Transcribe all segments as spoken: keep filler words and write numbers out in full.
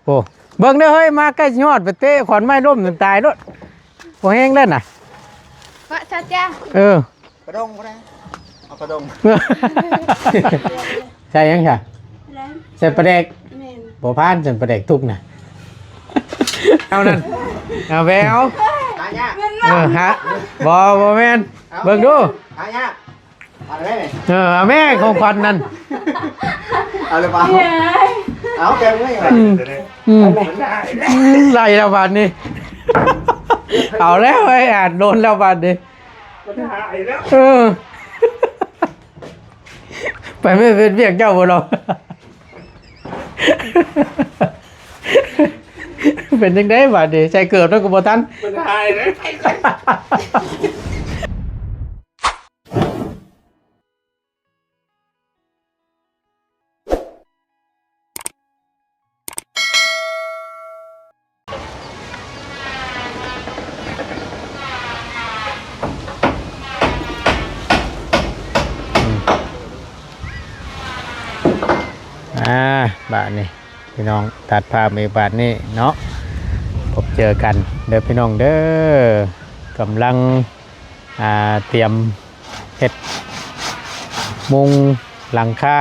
โอ้ เบิ่งเด้อเฮ้ย มาใกล้สิฮอดไปเตะขอนไม้ล้มจนตายโลด บ่แฮงแล้วน่ะ พระชาจ้า เออ กระด้งบ่ได้ เอากระด้ง ใส่หยังซะ แล้ว ใส่ปลาแดก แม่น บ่ผ่าน ใส่ปลาแดกทุกน่ะ เอานั่น เอาแวว หายาก เออ ฮะ บ่ บ่แม่น เบิ่งดู หายาก เอาเลย เออ เอาแม่ของขวัญนั่น เอาเลยเปล่า เอาแกงไม่ไหว อืม อืม อืม ไล่แล้วบาดนี้ เอาแล้วไอ้อาจโดนแล้วบาดนี้ มันหายแล้ว เออ ไปไม่เป็นเวียกเจ้าบ่หรอก เป็นจังได๋บาดนี้ ใส่เกิบแล้วก็บ่ทัน มันหายแล้ว อ่า บาดนี้ พี่น้อง ตัดภาพอีกบาดนี้เนาะ พบเจอกันเด้อพี่น้องเด้อ กำลัง อ่า เตรียมเฮ็ดมุงหลังคา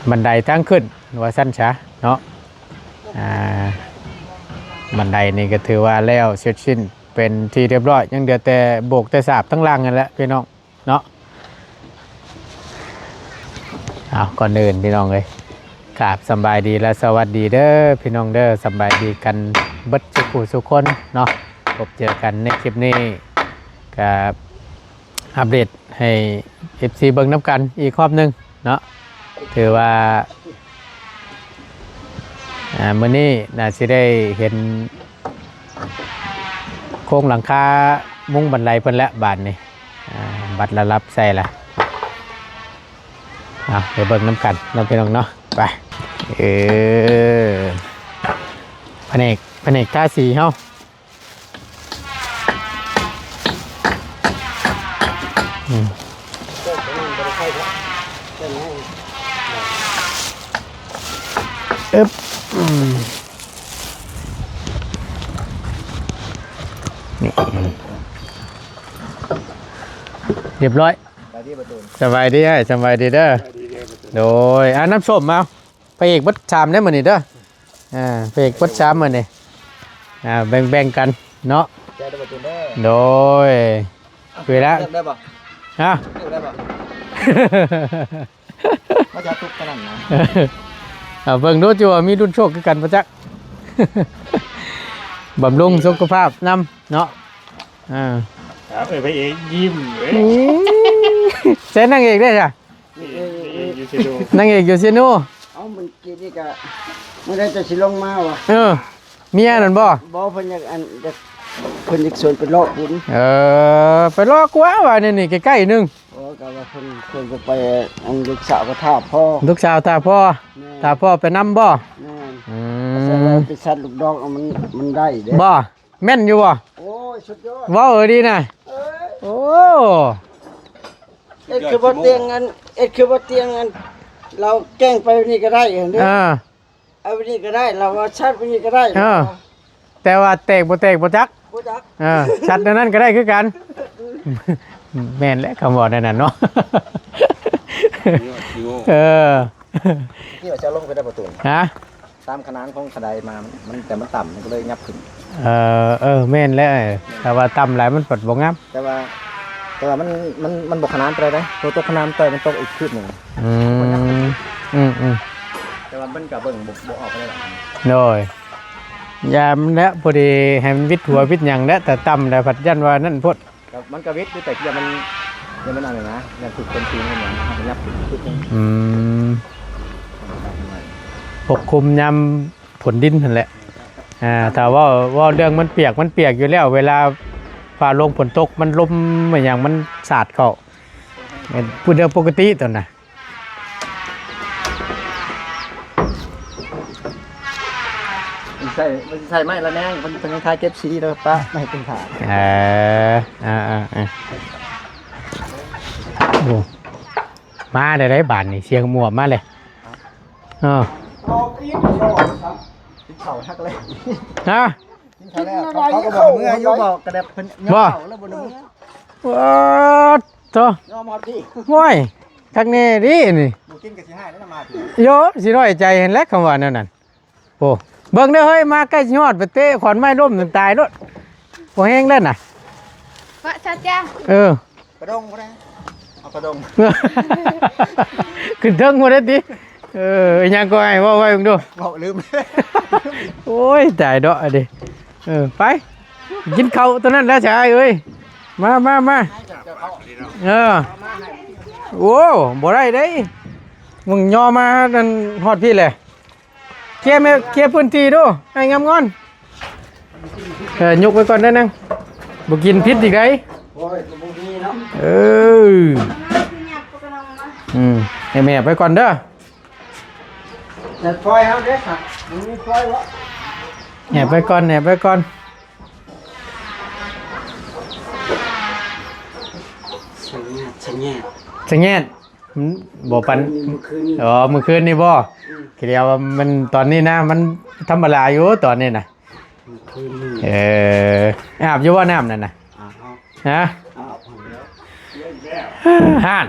บันไดทางขึ้น ว่าซั่นซะเนาะ อ่า บันไดนี่ก็ถือว่าแล้วเสร็จสิ้นเป็นที่เรียบร้อย ยังเหลือแต่โบกแต่สาบทั้งล่างนั่นแหละพี่น้องเนาะ เอา ก่อนอื่นพี่น้องเอ้ย ครับ สำบายดีและสวัสดีเด้อพี่น้องเด้อ สำบายดีกันเบิดทุกผู้ทุกคนเนาะ พบเจอกันในคลิปนี้ ก็อัปเดตให้ เอฟซี เบิ่งนำกันอีกรอบหนึ่งเนาะ ถือว่า อ่า มื้อนี้น่าสิได้เห็นโครงหลังคามุงบันไดเพิ่นแล้วบาดนี้ อ่า บัดละลับใส่ละ เอาไปเบิ่งนำกันเนาะพี่น้องเนาะ ไป เออ แผนก แผนกทาสีเฮา อืม อึ๊บ อืม นี่ เรียบร้อย สบายดีประตูน สบายดีอ้าย สบายดีเด้อ สบายดีเด้อประตูน โดย อ่า น้ำส้มเอา พระเอกเบิดสามเด้อมื้อนี้เด้อ อ่า พระเอกเบิดสามมื้อนี้ อ่า แบ่งๆกันเนาะ ใจเด้อประตูนเด้อ โดย คือแล้ว เลือกได้บ่ ฮะ เลือกได้บ่ ว่าจะทุกข์ขนาดไหน เอาเบิ่งดูจิว่ามีรุ่นโชคคือกันบ่จัก บำรุงสุขภาพนำเนาะ อ่า ครับ เอ้ย พระเอกยิ้มเว้ย อืม ใส่นางเอกได้จ้ะ นี่ นี่อยู่ที่ดู นางเอกอยู่เซโน เอ้า มันกินนี่กะ มันได้แต่สิลงมาวะ เออ เมียนั่นบ่ บ่ เพิ่นอยากอัน อยาก เพิ่นอยากชวนไปเลาะบุญ เออ ไปเลาะกว่าว่านี่ นี่ใกล้ๆหนึ่ง โอ้ ก็ว่าเพิ่น เพิ่นก็ไป อันลูกสาวก็ท่าพ่อ ลูกสาวท่าพ่อ แม่น ท่าพ่อไปนำบ่ แม่น อืม แต่ว่าไปสัตว์ลูกดอกมัน มันได้เด้ บ่ แม่นอยู่บ่ โอ้ย สุดยอด เว้าเออดีนะ เอ้ย โอ้ เอ็ดคือบ่เตียงอัน เอ็ดคือบ่เตียงอัน เราแกล้งไปนี่ก็ได้เห็นเด้อ อ่า เอาไปนี่ก็ได้ เราว่าชัดไปนี่ก็ได้ เออ แต่ว่าแตกบ่แตกบ่จัก บ่จัก เออ ชัดแนวนั้นก็ได้คือกัน แม่นแหละคำเว้าแนวนั้นเนาะ เออ ที่ว่าจะลงไปได้ประตู ฮะ ตามขนานของขะไดมา มัน มัน แต่มันต่ำ มันก็เลยยับขึ้น เออ เออ แม่นแล้ว เออ ถ้าว่าต่ำหลายมันปัดบ่งาม แต่ว่า แต่ว่ามัน มัน มันบ่ขนานปานใดเด้ ตัวตกขนานต่อยมันตกอีกคืบหนึ่ง อืม อืม อืม แต่ว่ามันก็เบิ่งบ่ บ่ออกปานใดดอก โดย ยามแล้วพอดีให้มันวิดหัววิดหยังแล้ว แต่ต่ำแล้วผัดยันว่านั่นโพด ครับ มันก็วิดอยู่ แต่อย่ามัน อย่ามันอะไรนะ อย่าถูกคนตีนมันอย่างนั้น มันยับถึงจุดหนึ่ง อืม ปกคลุมยามฝนดินนั่นแหละ อ่า ถ้าว่า ว่าเรื่องมันเปียก มันเปียกอยู่แล้ว เวลาฟ้าลงฝนตก มันลมมันหยัง มันสาดเข้า เป็นเรื่องปกติตอนน่ะ มันใส่ มันใส่ไม้ละแนง มันเป็นคล้ายๆเก็บสีแล้วปะ ไม่เป็นขาด เออ อ่า อ่า อ่า โอ้ มาได้ไดบาดนี่ เสียงหมวกมาเลย เออ กินข้าวทักเลย ฮะ กินข้าวแล้วเขาก็บอกเมื่ออยู่บอกกระแดบเพิ่น บ่ เมื่อเขาแล้วบ่ได้เมื่อ ว้าโธ่ ยอมฮอดพี่ โอ้ย คักแน่เด้นี่ บ่กินก็สิหายแล้วนะมาพี่ โย สิน้อยใจหั้นแหละคำว่าแนวนั้น โอ้ เบิ่งเด้อเฮ้ย มาใกล้สิฮอดไปเตะขอนไม้ล้มจนตายโลด บ่แฮงแล้วน่ะ พระชาจ้า เออ กระด้งบ่ได้ เอากระด้ง ขึ้นเทิงบ่ได้ติ เออ อีหยังก็ให้เว้าไว้เบิ่งดู เว้าลืม โอ้ย ตายเนาะอันนี้ เออ ไป กินข้าวตัวนั้นแล้วชายเอ้ย มา มา มา เออ โอ้ บ่ได้เด้ มึงย่อมานั่นฮอดพี่แหละ เคลียร์แม่ เคลียร์พื้นที่ดู ไอ้งามงอน เออ ยกไปก่อนได้อนัง บ่กินพิษอีกได โอ้ย ก็บ่มีเนาะ เออ อืม ให้แม่ไปก่อนเด้อ แต่ปล่อยเฮาเด้อค่ะ มันมีปล่อยวะ แอบไปก่อน แอบไปก่อน สะแงด สะแงด สะแงด อืม บ่ปัน มื้อคืนนี้ อ๋อ มื้อคืนนี่บ่ อืม คือเดียวว่ามันตอนนี้นะ มันธรรมดาอยู่ตอนนี้นะ มื้อคืนนี้ เออ อาบอยู่บ่น้ำนั่นน่ะ อาบเอา ฮะ อาบเอาแล้ว ห่าน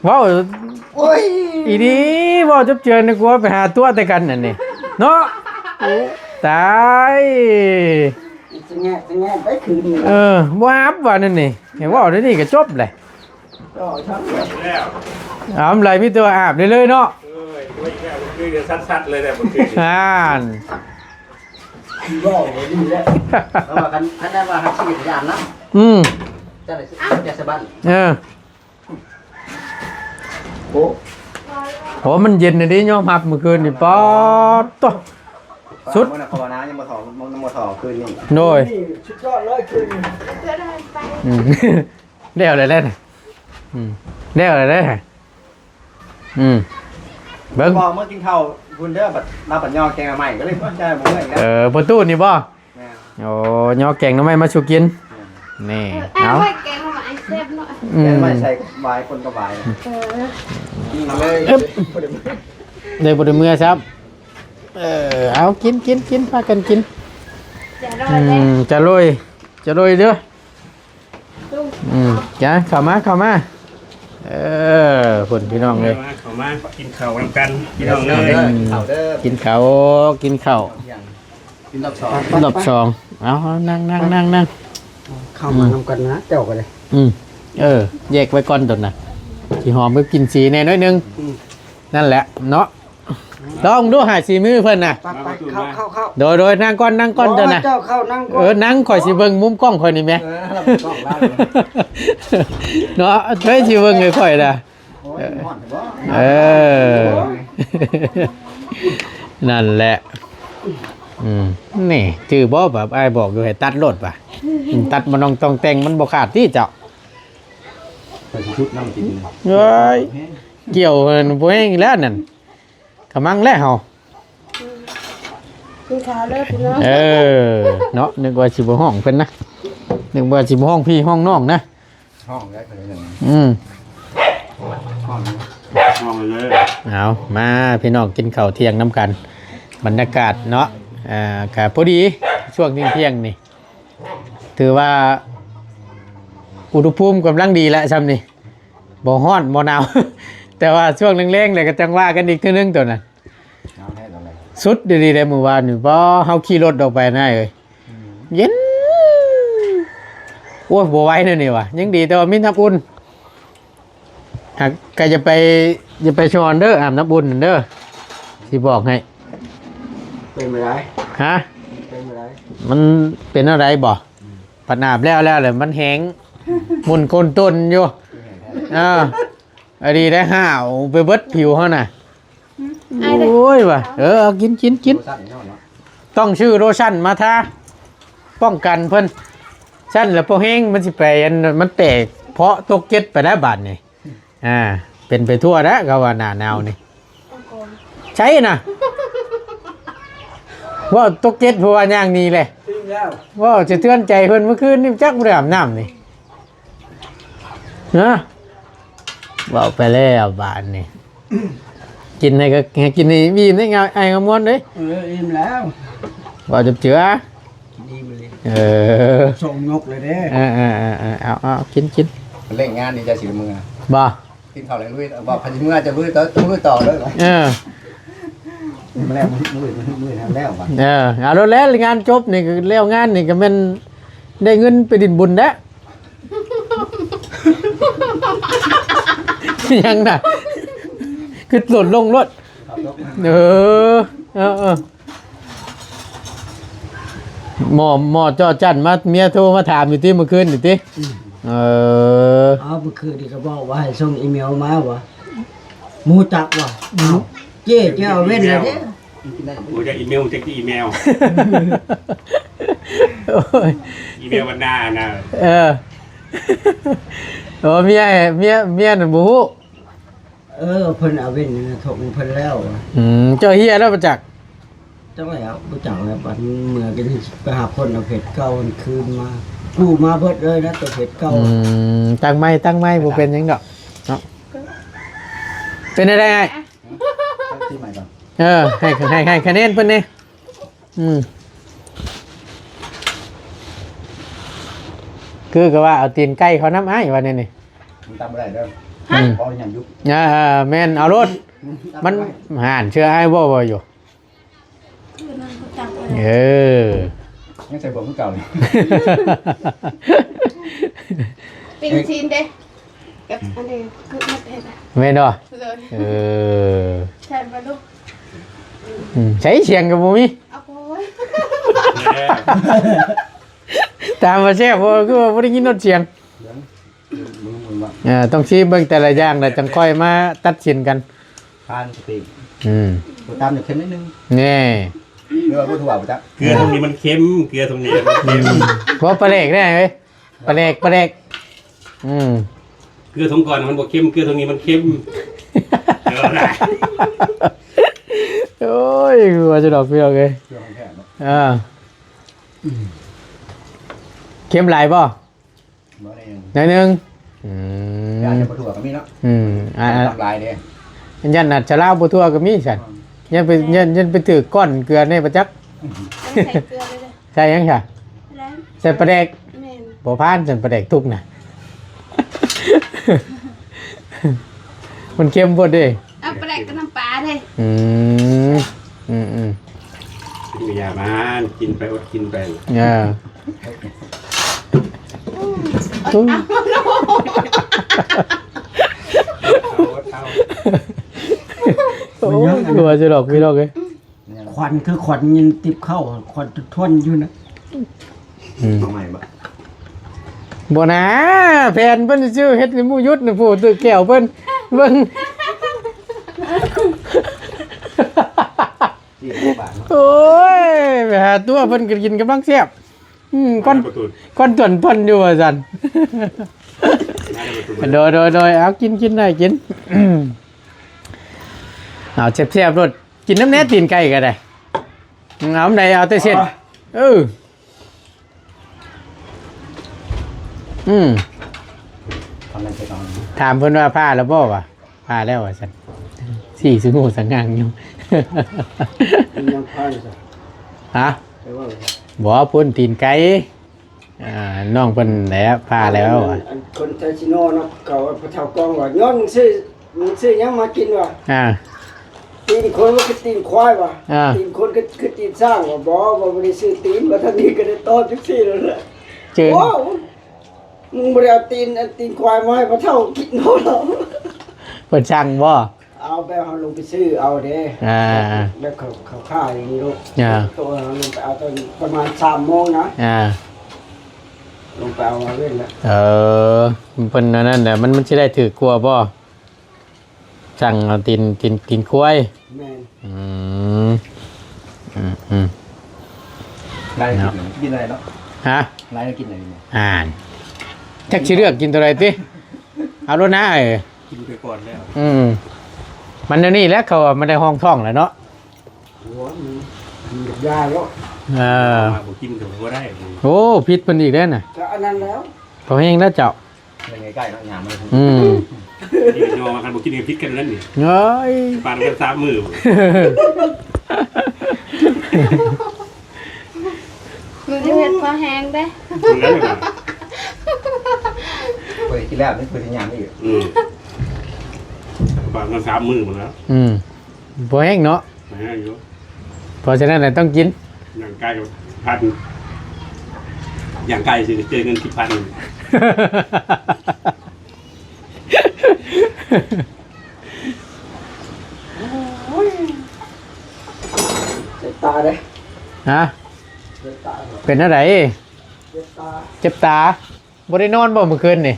เว้า โอ้ย อีนี่เว้าจบเจือนนึกว่าไปหาตัวแต่กันนั่นนี่ เนาะ โอ้ ตาย สะแงด สะแงด ไปคืนนี้ เออ บ่อาบว่านั่นนี่ ให้เว้าเดี๋ยวนี้ก็จบเลย ก็ช่าง แล้ว เอาอะไรมีแต่ว่าอาบได้เลยเนาะ เอ้ย โอ้ย แม่มันคือจะสัดๆเลยเนี่ย มันคือ อ่าน บอกเลยนี่แหละ เพราะว่าคัน คันได้ว่าหักชีวิตยามนะ อืม จะได้สิ จะสะบั้น เออ โอ้ โห มันเย็นนะดิ ยอมรับเมื่อคืนนี่ ป๊อดโต สุด มื้อนั้นเขาว่านะ ยังบ่ถอด ยังบ่ถอดคืนนี่ โดย นี่สุดยอดเลยคืนนี้ อืม แล้วอะไรแล้วน่ะ อืม แล้วอะไรแล้วน่ะ อืม เบิ่ง พอเมื่อกินข้าวพุ้นเด้อ บัดมาบัดยอแกงใหม่ก็เลยสนใจบ่เมื่อยแล้ว เออ ประตูนี่บ่ แม่น โอ้ ยอแกงหน่อไม้มาสู่กิน แม่น นี่ เออ เอา เอาไว้แกงหน่อไม้แซ่บเนาะ อืม แกงใหม่ใส่วายคนก็วาย เออ กินเลย อึ๊บ เลยบ่ได้เมื่อซ้ำ เออ เอา กิน กิน กิน พากันกิน จะอร่อย อื เลย ม จะโรย จะโรยเด้อ อืม จ้ะ เข้ามา เข้ามา เออ พุ่นพี่น้องเอ้ย มา เข้ามา กินข้าวนำกัน พี่น้องเอ้ย อืม กินข้าวเด้อ กินข้าว กินข้าว กินรอบสอง รอบสอง เอา เอา นั่ง นั่ง นั่ง นั่ง เข้ามานำกันนะ เจ้าก็ได้ อืม เออ แยกไว้ก่อนตนน่ะ สิหอมไปกินสีแน่น้อยหนึ่ง อืม นั่นแหละ เนาะ ลองดูหาสีมือเพิ่นน่ะ ไปไป เข้า เข้า เข้า โดย โดย นั่งก่อน นั่งก่อน โอ้ย เจ้าน่ะ เจ้าเข้านั่งก่อน เออ นั่ง ข่อยสิเบิ่งมุมกล้องข่อยนี่แหม เออ เราเบิ่งกล้องเรา เนาะ ข่อยสิเบิ่งให้ข่อยน่ะ โอ้ยฮ้อนบ่ เออ นั่นแหละ อืม นี่ จื่อบ่ แบบอ้ายบอกอยู่ให้ตัดโลดว่ะ อืม ตัดบ่ต้อง ต้องแต่ง มันบ่ขาดติเจ้า ไปชุดน้ำกิน เอ้ย เกี่ยวมันบ่แห้งแล้วนั่น กะมังแล้วเฮา กินข้าวเด้อพี่น้อง เออ เนาะ นึกว่าสิบ่ฮ้องเพิ่นนะ นึกว่าสิบ่ฮ้องพี่ฮ้องน้องนะ ฮ้องแล้วเพิ่นนั่น อืม ฮ้อง ฮ้องเลย เอา มาพี่น้องกินข้าวเที่ยงนำกัน บรรยากาศเนาะ อ่า กะพอดีช่วงเที่ยงๆนี่ ถือว่าอุณหภูมิกำลังดีแล้วช่ำนี่ บ่ฮ้อนบ่หนาว แต่ว่าช่วงแลงๆเลยก็จั่งว่ากันอีกเทื่อนึงตัวนั้น หนาวแท้ตอนแรก สุดดีๆเลยมื้อวานนี่ บ่ เฮาขี่รถออกไปนะเอ้ย อืม เย็น โอ้ย บ่ไหวแนวนี้ว่ะ ยังดีแต่ว่ามีน้ำอุ่น หาก ก็อย่าไป อย่าไปชอนเด้อ อาบน้ำอุ่นเด้อ สิบอกให้ เป็นไปได้ ฮะ เป็นไปได้ มันเป็นอะไรบ่ อืม พัดอาบแล้วแล้วเลยมันแห้ง หมุนโคนต้นอยู่ อ่า อันนี้ได้ห่าวไปเบิดผิวเขาน่ะ ไอ้เด้อ โอ้ยว่ะ เออ เอากิน กิน กิน โลชั่นเนาะ ต้องซื้อโลชั่นมาทา ป้องกันเพิ่น ซั่นแล้วพอแห้งมันสิไปอัน มันแตก เพาะตกเก็ดไปแล้วบาดนี่ อ่า เป็นไปทั่วแล้ว เขาว่าหน้าหนาวนี่ ใช่น่ะ ว่าตกเก็ดเพราะว่าย่างนี้แหละ จริงแล้ว ว่าจะเตือนใจเพิ่นเมื่อคืนนี่จักบ่ได้อาบน้ำนี่ นะ เว้าไปแล้วบาดนี่ กินให้ก็ให้กินให้อิ่มได้ไงไอ้กระมวลเด้ย เออ อิ่มแล้ว ว่าจะเจือ กินอิ่มเลย เออ ส่งยกเลยเด้ เออเออเออเออเอาเอากินกิน เร่งงานนี่จะสิเมือ บ่ กินข้าวแล้วลุย บอกพายุเมือจะลุยต่อ ต้องลุยต่อเลย เออ มาแล้ว มือ มือ มือแล้ว แล้ววะ เออ เอาแล้ว งานจบนี่ก็แล้ว งานนี่ก็แม่นได้เงินไปดินบุญแล้ว ยังน่ะ คือหล่นลงรถ เออ เออ เออ หมอ หมอจอจันมา เมียโทรมาถามอยู่ติ เมื่อคืนนี่ติ อืม เออ เอา เมื่อคืนนี่ก็บอกว่าให้ส่งอีเมลมาวะ หมู่จักวะ อืม เจ๊ เจ๊เอาเว้นเลยเด้ กูจะอีเมล จะอีเมล โอ้ย อีเมลวันหน้านะ เออ โอ้ เมีย เมีย เมียน่ะบ่ฮู้ เออ เพิ่นเอาเว้นนะ ถกเพิ่นแล้ว อืม เจ้าเฮียแล้วบ่จัก จักแล้ว บ่จักแล้ว บัดเมื่อกี้นี่ไปหาคนเอาเพจเก่ามันคืนมา กู้มาเบิดเลยนะ ตัวเพจเก่า อืม ตั้งไม้ ตั้งไม้ บ่เป็นหยังดอก เนาะ เป็นอะไรไง ที่ใหม่ก่อน เออ ให้ ให้ ให้คะแนนเพิ่นนี่ อืม คือก็ว่าเอาตีนไก่เขานำอ้ายว่าแนวนี้ มันตำบ่ได้เด้อ อืม เพราะมันยังยุบ อ่า แม่น เอาโลด มัน ตำบ่ได้ ห่านเชื่ออ้ายบ่ บ่อยู่ คือนั่นก็จับเลย เออ ยังใส่บ่วงคือเก่าอยู่ ปิ้งชิ้นเด้ กับอันนี้คือมันเผ็ดอะ แม่นบ่ เลย เออ ใช่ปะลูก อืม ใช้เสียงก็บ่มี เอาโอ้ย ถามว่าแซ่บบ่ คือว่าบ่ได้ยินนดเสียง เสียง มึง มึงว่า เออ ต้องชิมเบิ่งแต่ละอย่างแล้วจังค่อยมาตัดสินกัน ทานสติ อืม บ่ตำเนี่ยเค็มนิดนึง แน่ เรียกว่าบ่ถั่วบ่จ๊ะ เกลือตรงนี้มันเค็ม เกลือตรงนี้มันเค็ม อืม เพราะปลาแดกแน่เว้ย ปลาแดก ปลาแดก อืม เกลือตรงก่อนมันบ่เค็ม เกลือตรงนี้มันเค็ม เดี๋ยวนะ โอ้ย ว่าจะดอกเปรี้ยวเลย เกลือของแท้เนาะ อ่า เค็มหลายบ่ บ่ได้หยัง หน่อยหนึ่ง อืม ย่านจะบ่ถั่วก็มีเนาะ อืม อ่า ตำหลายเด้ ย่านน่ะ ชะลาวบ่ถั่วก็มีซั่น อืม ย่านไป ย่าน ย่านไปถือก้อนเกลือในประจักษ์ ต้องใส่เกลือเลยเด้อ ใส่หยังซะ แล้ว ใส่ปลาแดก แม่น บ่ผ่านซั่นปลาแดกทุกน่ะ มันเค็มโพดเด้ เอาปลาแดกกับน้ำปลาเด้ อืม อืม อืม กินยาบ้าน กินไปอดกินไป เออ เอา เอา เอา โอ้ย กลัวจะดอกพี่น้องเอ้ย ควันคือควันยินติบเข้า ควันทวนอยู่นะ อืม เอาใหม่บ่ บ่นะ แผนเพิ่นซื้อเฮ็ดให้หมู่หยุดน่ะ ผู้ตึกแก้วเพิ่น เบิ่ง สี่สิบบาทเนาะ โอ้ย ไปหาตัวเพิ่นก็กินกำลังแซ่บ อืม ก้อน มาประตู ก้อนต่วนๆอยู่ว่าซั่น มาประตู โดย โดย โดย เอากิน กินได้กิน เอาแซ่บๆโลด กินน้ำแหน่ตีนไก่ก็ได้ เอาอันใด เอาแต่เส้น อ๋อ เออ อืม ทำอะไรไปก่อน ถามเพิ่นว่าผ่าแล้วบ่วะ ผ่าแล้วว่าซั่น สี่สิบหกสังงานอยู่ มันยังผ่าอยู่ซะ ฮะ ไปว่าเลย บ่ เพิ่นตีนไก่ อ่า น้องเพิ่นแหละผ่าแล้ว อันคนไทชิโน่เนาะ เขาพระเฒ่ากองว่า "ย้อนมึงซื้อ มึงซื้อหยังมากินวะ" อ่า "ตีนคนมันคือตีนควายวะ" อ่า "ตีนคนคือ คือตีนช้างวะ" "บ่ บ่ บ่ได้ซื้อตีน" ว่าทางนี้ก็ได้ตอบจังซี่นั่นแหละ เจิญ "โอ้ มึงบ่ได้เอาตีน อันตีนควายมาให้พระเฒ่ากินเนาะ" เพิ่นสั่งบ่ เอาแบบเฮาลงไปซื้อเอาเด้ อ่า แบบเขา เขาขายอย่างนี้ลูก อ่า ตัวเฮาลงไปเอาตอนประมาณสามโมงนะ อ่า ลงไปเอามาเล่นแล้ว เออ เพิ่นอันนั้นแหละ มัน มันสิได้ถือกว่าบ่ สั่งเอาตีน ตีน ตีนควาย แม่น อืม อืม อืม ไล่กิน เนาะ กินอะไรเนาะ ฮะ ไล่กินอะไรเนี่ย อ่าน จักสิเลือกกินตัวใดติ เอาโลดนะ เอ้ย กินไปก่อนแล้ว อืม มันเดี๋ยวนี้แหละ เขาว่ามันได้ห้องท้องแล้วเนาะ โอ้ย มัน มันยาแล้ว เออ มาบ่กินก็บ่ได้ โอ้ ผิดเพิ่นอีกแล้วน่ะ ก็อันนั้นแล้ว เขาแห้งแล้วเจ้า ไม่ใกล้ๆเนาะ ยามมัน อืม นี่ยอมกันบ่กินกันพิษกันนั่นนี่ เฮ้ย ปานกันสามมื้อ มันจะเฮ็ดพอแห้งเด้ มันแล้วนะ เปิดกินแล้วไม่เปิดสัญญาณไม่อยู่ อืม ปานกันสามมื้อหมดแล้ว อืม พอแห้งเนาะ แห้งอยู่ เพราะฉะนั้นน่ะต้องกิน อย่างไก่ก็พัน อย่างไก่สิเจอเงินสิบพัน เจ็บตาเลย ฮะ เจ็บตาเหรอ เป็นอะไร เจ็บตา เจ็บตา บ่ได้นอนบ่เมื่อคืนนี่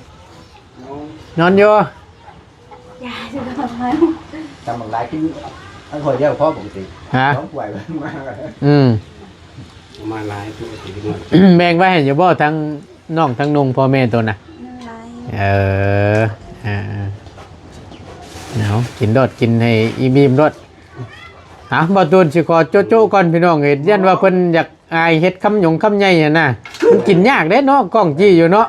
นอน นอนอยู่ ยาสิทำไม จำบักหลายกินอันถ้วยเดียวพอปกติ ฮะ สองถ้วยมันมา อืม ประมาณหลายตัวสิกินหน่อย แบ่งไว้ให้อยู่บ่ ทั้งน้องทั้งนุ่งพ่อแม่ตัวน่ะ หลาย เออ เออ เออ เอา กินโลด กินให้อิ่มๆโลด อ่ะ บ่าวตูนสิขอโจ๊ะๆก่อนพี่น้องเอ้ย ยันว่าเพิ่นอยากอายเฮ็ดคำหยงคำใหญ่หั่นน่ะ มันกินยากเด้เนาะ กล้องจี้อยู่เนาะ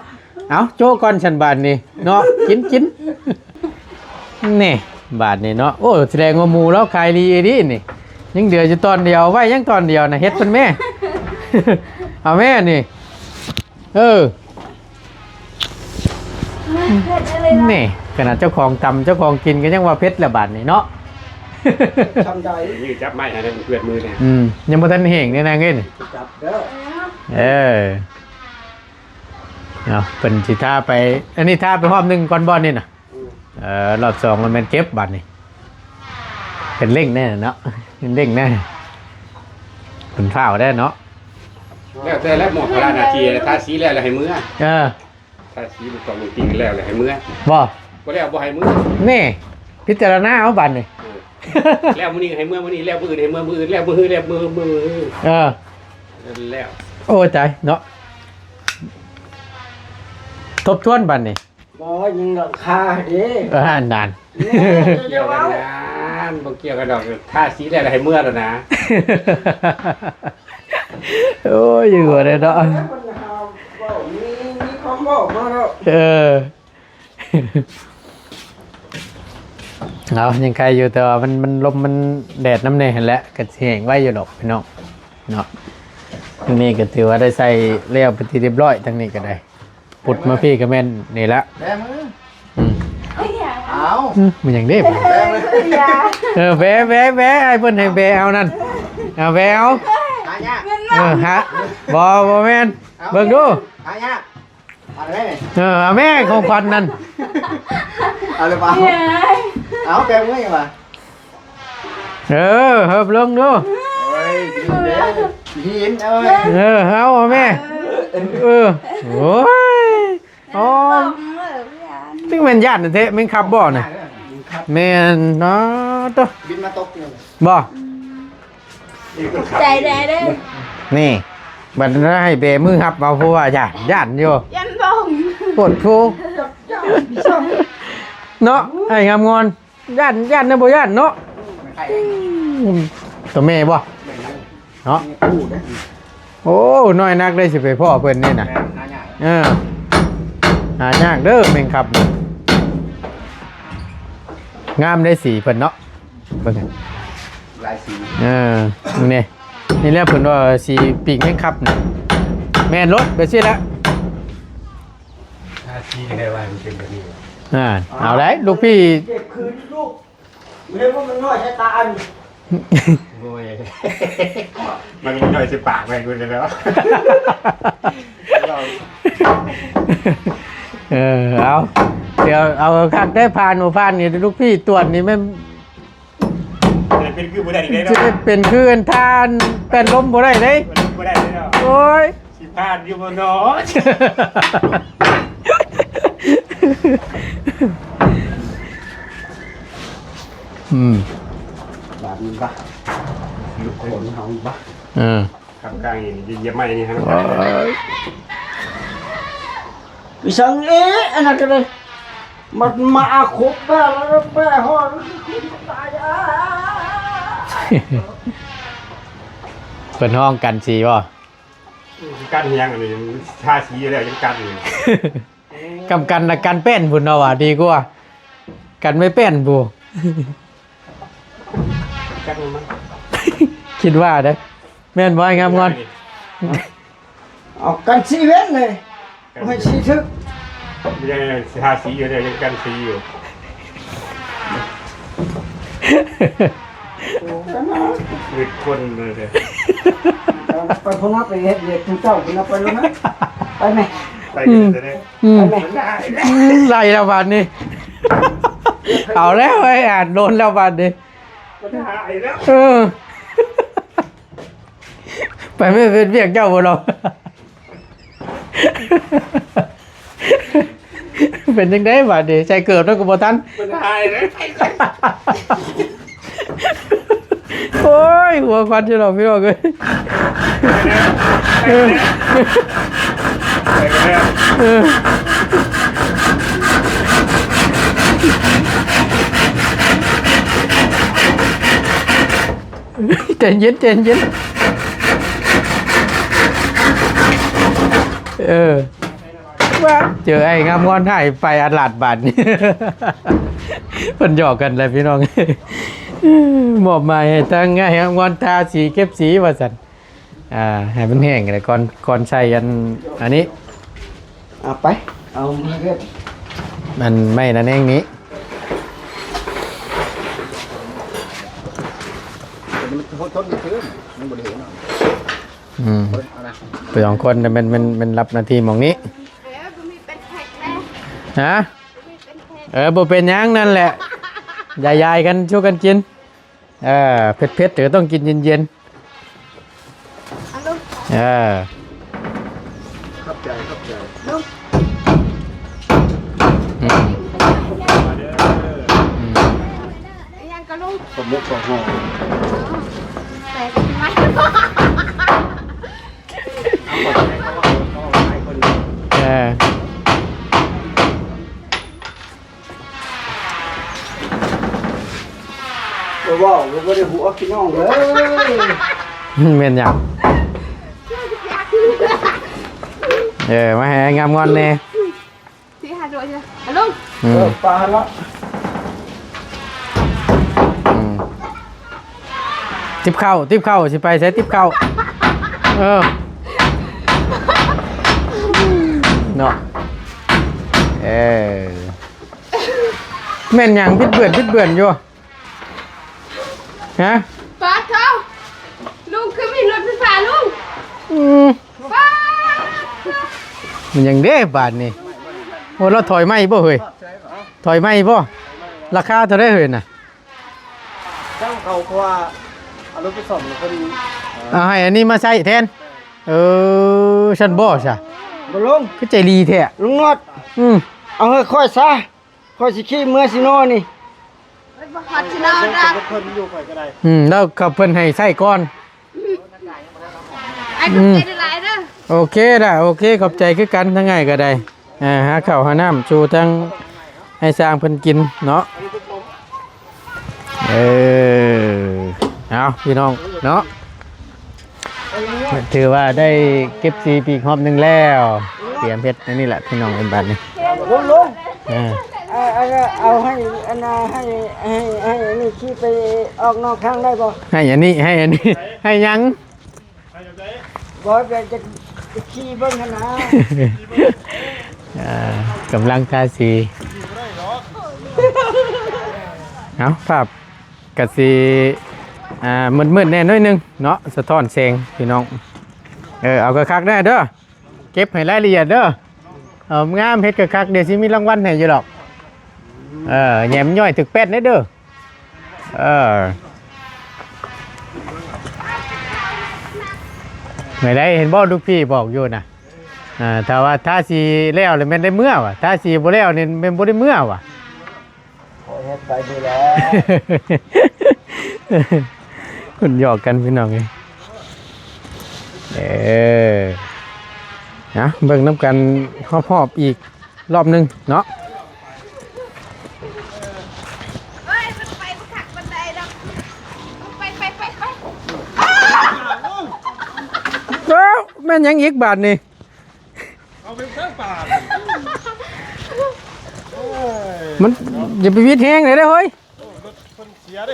เอาโจ๊ะก่อนฉันบาดนี้เนาะ กิน กิน นี่ บาดนี้เนาะ โอ้ แสดงว่าหมู่เราขายดีอีหลีนี่ ยังเหลืออยู่ตอนเดียว ไว้ยังตอนเดียวน่ะ เฮ็ดเพิ่นแม่ เอาแม่นี่ เออ เผ็ดอะไรล่ะ นี่ ขนาดเจ้าของตำเจ้าของกินก็ยังว่าเผ็ดละบาดนี้เนาะ ทำใจ นี่จับไม้อันนั้นเปื้อนมือเนี่ย อืม ยังบ่ทันแห้งเนี่ยนางเอ้ยนี่ จับเด้อ เออ เอา เพิ่นสิทาไป อันนี้ทาไปรอบหนึ่งก่อนบ่นี่น่ะ อืม เออ รอบสองมันแม่นเก็บบาดนี้ เป็นเร่งแน่เนาะ เป็นเร่งแน่ เป็นฟ้าวได้เนาะ แล้วแต่แล้วหมดเวลานาที ทาสีแล้วแล้วให้เมือ เออ ทาสีมันต้องจริงแล้วแล้วให้เมือ บ่ บ่แล้วบ่ให้เมือ นี่ พิจารณาเอาบาดนี้ เออ แล้วมื้อนี้ให้เมือมื้อนี้ แล้วมื้ออื่นให้เมือมื้ออื่น แล้วมื้อฮื้อแล้วมื้อ มื้อฮื้อ เออ แล้ว โอ้ยตายเนาะ ทบทวนบาดนี้ บ่ยังหลังคาเด้ เออ นั่น เกี่ยวกันงาน บ่เกี่ยวกันดอก ทาสีแล้วให้เมือแล้วนะ โอ้ย อยู่ได้เนาะ แล้วมันหาเว้า มี มีคำเว้ามาแล้ว เออ เอา ยังไคอยู่ แต่ว่ามัน มันลม มันแดดนำแน่หั่นแหละ ก็สิแห้งไวอยู่ดอกพี่น้อง เนาะ นี่ก็ถือว่าได้ใส่แล้วเป็นที่เรียบร้อย ทั้งนี้ก็ได้ ปุดมาพี่ก็แม่นนี่ละ แบมือ อืม เอา อืม มันหยังเด้ แบมือ เออ แบ แบ แบ ไอ้เพิ่นให้แบเอานั่น เอาแบเอา หายาก เออ ฮะ บ่ บ่แม่น เบิ่งดู หายาก เอาเลย เออ เอาแม่ของขวัญนั่น เอาเลยปะ เอาแบมือยังวะ เออ เฮิบลงดู โอ้ย หินเด้อ หิน เอาไว้ เออ เอา เอาแม่ เออ โอ้ย อ๋อ ถึงแม่นย่านแท้ แม่นขับบ่น่ะ แม่นเนาะ โต บินมาตกเนี่ย บ่ ใจแดงเด้อ นี่ บัดนั้นให้แบมือหับเอา เพราะว่าย่าน ย่านอยู่ ยันบ่ง ปวดโพ เนาะ ไอ้งามงอน ย่าน ย่านนะบ่ย่านเนาะ อืม ตัวแม่บ่ เนาะ โอ้ น้อยนักได้สิไปพ้อเพิ่นนี่น่ะ เออ หายากเด้อแมงครับ งามได้สีเพิ่นเนาะ เบิ่ง หลายสี เออ นี่ นี่แหละเพิ่นว่าสีปีกแมงครับนี่ แม่นโลด แบบนี้ละ ถ้าสีได้ว่ามันเป็นแบบนี้ อ่า เอาได้ ลูกพี่ เก็บคืนลูก เรียกว่ามันน้อยใช้ตาอัน โอ้ย มันมีน้อยใส่ปากไปกูเลยแล้ว เออ เอา เดี๋ยวเอาคักได้ผ่านบ่ผ่านนี่ ลูกพี่ตรวจนี่แม่น จะเป็นคือบ่ได้อีกแล้ว จะได้เป็นคืออันท่านแป้นลมบ่ได้เด้ บ่ได้แล้ว โอ้ย สิผ่านอยู่บ่เนาะ อืม บาดมันปะ ลูกคนเฮาปะ เออ ครับ กลางนี่เหยียบไม้นี่ฮะ โอ้ย ไปสั่งเอ๊ะ อันนั้นก็เลย มันมาอาคบแม่แล้วแม่ฮอด ตายอ่ะ เพิ่นฮ้องกันสีบ่ กันเฮียงอันนี้ ทาสีแล้วยังกันอยู่ กำกันละกันแป้นพุ่นเนาะว่าดีกว่า กันไม่แป้นบ่ จักมัน คิดว่าเด้อ แม่นบ่ ไอ้งามงอน เอากันสีเว้นเลย กัน ไม่สีทึก ยังทาสีอยู่เนี่ย ยังกันสีอยู่ โอ้ กันนะ มืดคนเลยเนี่ย ไปพุ่นนะ ไปเฮ็ดเวียกทุกเจ้าพุ่นนะ ไปแล้วนะ ไปไหม ไปกันเลยเนี่ย อืม ไปไหม มันได้แล้ว อืม ไล่แล้วบาดนี้ เอาแล้วไอ้อ่านโดนแล้วบาดนี้ มันหายแล้ว เออ ไปไม่เป็นเวียกเจ้าบ่เนาะ เป็นจังได๋บาดนี้ ใส่เกิบแล้วก็บ่ทัน มันหายแล้ว โอ้ย หัวควันอยู่ดอกพี่น้องเอ้ย ไปกันแล้ว เออ ใจเย็น ใจเย็น เออ ว่าเจอไอ้งามงอนหายไปอาหลาดบาดนี้ เพิ่นหยอกกันแหละพี่น้อง มอบหมายให้ทางไอ้งามงอนทาสีเก็บสีว่าซั่น อ่า ให้มันแห้งแล้วก่อน ก่อนใส่อัน อันนี้ เอาไป เอามาเฮ็ด มันไม่นั่นเองนี้ มันทนมันคืน มันบ่ได้เห็นหรอก อืม เอานะ ไปสองคนน่ะมัน มัน มันรับหน้าที่หม่องนี้ เออ บ่มีเป็นแพ็คแน่ ฮะ บ่มีเป็นแพ็ค เออ บ่เป็นหยังนั่นแหละ ยายๆกัน ช่วยกันกิน เออ เผ็ดๆ เดี๋ยวต้องกินเย็นๆ เอาลูก เออ ขอบใจ ขอบใจ ลูก อืม มาเด้อ อืม ยังกะลูก ขอบมุกขอบหอม แต่ทำไม เออ บ่เว้า บ่ได้หัวพี่น้องเอ้ย แม่นหยัง เออ มาให้งามงอนแน่ สี่ห้าตัวจ้ะ อ่ะลุง อืม เออ ปลาเนาะ อืม ติ๊บข้าว ติ๊บข้าว สิไปใส่ติ๊บข้าว เออ เนาะ เออ แม่นหยัง บิดเบือน บิดเบือนอยู่ ฮะ ปาดเขา ลุงคือมีรถไฟฟ้าลุง อืม ปาด มันหยังเด้บาดนี่ โอ้ เราถอยไม่บ่เฮ้ย ถอยไม่บ่ ราคาเท่าไรเฮ้ยน่ะ ช่างเขาเพราะว่าเอารถไปซ่อมแล้วพอดี เอาให้อันนี้มาใช้แทน เออ ฉันบ่ซะ บ่ลง คือใจดีแท้ ลุงนอด อืม เอาให้ข้อยซะ ข้อยสิขี่เมือสินอนนี่ ไปบ่ฮอดสินอนดอก เพิ่นอยู่ข้อยก็ได้ อืม แล้วเขาเพิ่นให้ใช้ก่อน ไอ้ขอบใจหลายๆเด้อ โอเคล่ะ โอเค ขอบใจคือกัน ทั้งไงก็ได้ อ่า หาข้าวหาน้ำสู่ทั้งไอ้สร้างเพิ่นกินเนาะ เออ เอาพี่น้องเนาะ ถือว่าได้เก็บสีปีกรอบหนึ่งแล้ว เตรียมเฮ็ดอันนี้แหละพี่น้อง เป็นบัดนี้ ลุง ลุง อ่า เอา เอา เอาให้อันน่ะ ให้ ให้ ให้อันนี้ขี่ไปออกนอกทางได้บ่ ให้อันนี้ ให้อันนี้ ให้หยัง บ่ จะ จะขี่เบิ่งหั่นนะ อ่า กำลังทาสี เอา ภาพกะสิ อ่า มืดๆแน่น้อยหนึ่งเนาะ สะท้อนแสงพี่น้อง เออ เอาคักๆแน่เด้อ เก็บให้รายละเอียดเด้อ เอางาม เฮ็ดคักๆ เดี๋ยวสิมีรางวัลให้อยู่ดอก เออ แหยมย่อยถึกแปดเด้อ เออ ไม่ได้ เห็นบ่ ลูกพี่บอกอยู่นะ อ่า ถ้าว่าทาสีแล้วเลยแม่นได้เมือว่ะ ทาสีบ่แล้วนี่แม่นบ่ได้เมือว่ะ ขอเฮ็ดไปนี่แหละ เพิ่นหยอกกันพี่น้องเอ้ย เออ นะ เบิ่งนำกันรอบๆอีกรอบหนึ่งเนาะ เอ้ย มันไปบ่คักปานใดดอก ไป ไป ไป ไป เอ้า แม่นหยังอีกบาดนี่ เอาไปเพิ่มปลา โอ้ย มันอย่าไปวิดแฮงเลยเด้อเฮ้ย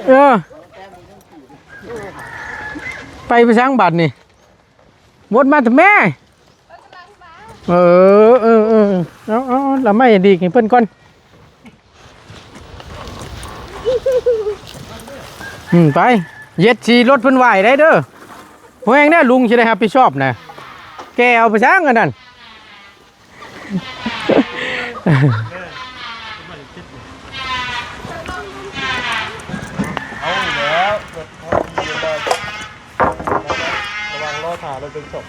เออ ไปไปสร้างบัตรนี่ วนมาแต่แม่ เออ เออ เออ เอาเอาเอาละไม่ดีกให้เพิ่นก่อน อืม ไป เย็ดสีรถเพิ่นไหวได้เด้อ เพราะแฮงเนี่ยลุงสิได้รับผิดชอบนะ แกเอาไปสร้างกันนั่น เอาอีกแล้ว รถเขาขี่มา ระวังล้อถ่ารถเป็นศพ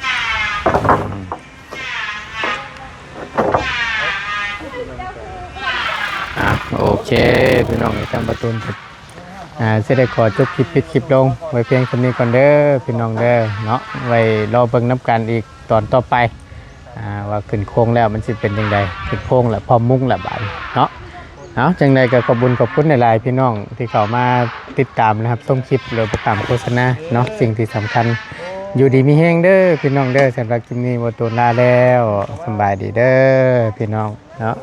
อ่ะ โอเค พี่น้อง ทางประตูน อ่า สิได้ขอจบคลิป ปิดคลิปลงไว้เพียงเท่านี้ก่อนเด้อ พี่น้องเด้อ เนาะ ไว้รอเบิ่งนำกันอีกตอนต่อไป อ่า ว่าขึ้นโค้งแล้วมันสิเป็นจั่งใด ขึ้นโค้งแล้ว พร้อมมุ่งแล้วบาดนี้เนาะ เอา จั่งใดก็ขอบบุญขอบคุณหลายๆ พี่น้องที่เข้ามาติดตามนะครับ ชมคลิป หรือติดตามโฆษณาเนาะ สิ่งที่สำคัญ อยู่ดีมีแฮงเด้อ พี่น้องเด้อ สำหรับคลิปนี้บ่ตูนลาแล้ว สำบายดีเด้อ พี่น้องเนาะ